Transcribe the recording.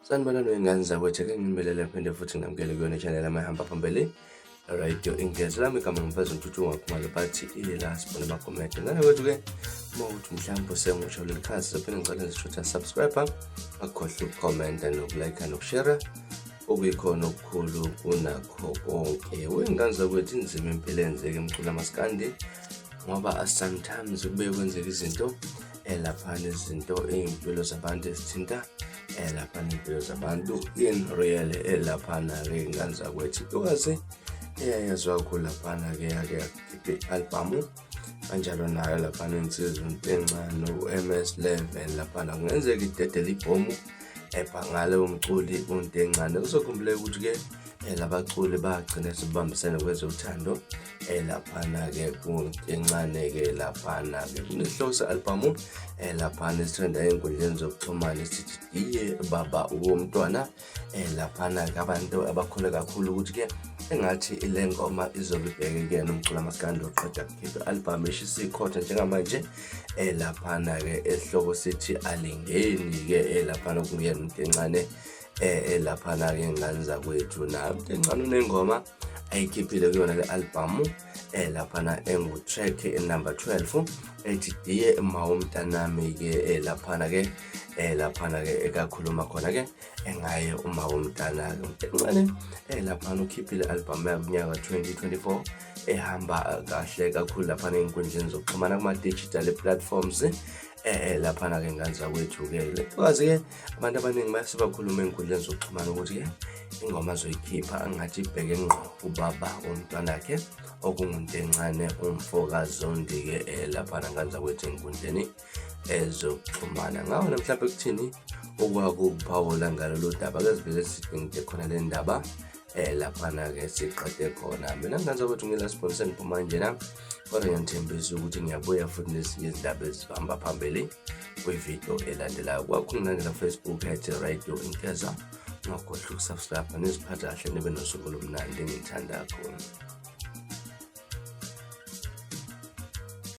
Sanibonani wey'ngane zakwethu, ake nginibelele phinde futhi nginamukele kuyona i-channel yami ehamba phambili Radio Ingezi. Lami igama ngimfeza uNtuthu Ngakhumalo, bathi ila sibone amakomede. Ngane kwethu-ke uma uthi mhlawumbe usemusha kuleli khasi, sophinde ngicela ngisho subscribe, akhohlwe ukukhomenta nokulayikha nokushera okuyikhona okukhulu kunakho konke. Wey'ngane zakwethu, inzima impilo eyenzeka emculo amaskandi ngoba sometimes kubuye kwenzeka izinto elaphana, izinto iy'mpilo zabantu ezithinta elaphana, iy'mpilo zabantu in real elaphana-ke ingane zakwethu. Intokazi eyayaziwa kakhulu laphana-ke yake yakhipha i-albhamu kanjalo nayo laphana insizwa encane u-MS 11 laphana kungenzeka idedele ibhomu ebhangale umculi uNtencane. Kuzokhumbuleka ukuthi-ke labaculi bagcine sebebambisene kwezothando laphana-ke kuNtencane-ke laphana-ke kunesihloko se-albhamu laphana esithanda ey'nkundleni zokuxhumana esithi Diye Baba Womntwana. Laphana-ke abantu abakhole kakhulu ukuthi-ke engathi le ngoma izobe ibheke kuyena umculo amaskandi oqeda kukhipha i-albhamu eshisa ikhotha njengamanje laphana-ke esihloko sithi Alingeni-ke laphana kunguyena uNtencane laphana-ke ngane zakwethu. Naye uNtencane unengoma ayikhiphile kuyona le albhamu laphana engu-track number 12 ethi Diye Mawumntanami-ke laphana-ke laphana-ke ekakhuluma khona-ke engaye uma womntana-ke uNtencane laphana ukhiphile i-albhamu yakhe kunyaka 2024 ehamba kahle kakhulu laphana ey'nkundleni zokuxhumana kuma-digital platforms laphana-ke ngane zakwethu-ke. Le ntokazi-ke abantu abaningi basebakhuluma ey'nkundleni zokuxhumana ukuthi-ke ingoma azoyikhipha angathi ibheke ngqo kubaba womntwanakhe okunguNtencane umfokaZondi-ke laphana ngane zakwethu ey'nkundleni ezokuxhumana. Ngawona mhlawumbe kuthini okwakuphawula ngalolu daba? Ke sivele sidingide khona le ndaba laphana-ke siqede khona. Mina ngingazi ukuthi ngila sponsor ngiphuma njena, kodwa ngiyanithembisa ukuthi ngiyabuya futhi nezinye izindaba ezihamba phambili kwividiyo elandelayo. Kwakho ngilandela Facebook at Radio Inkeza, ungakhohlwa ukusubscribe, niziphathe kahle, nibe nosuku olumnandi. Ngithanda kakhulu.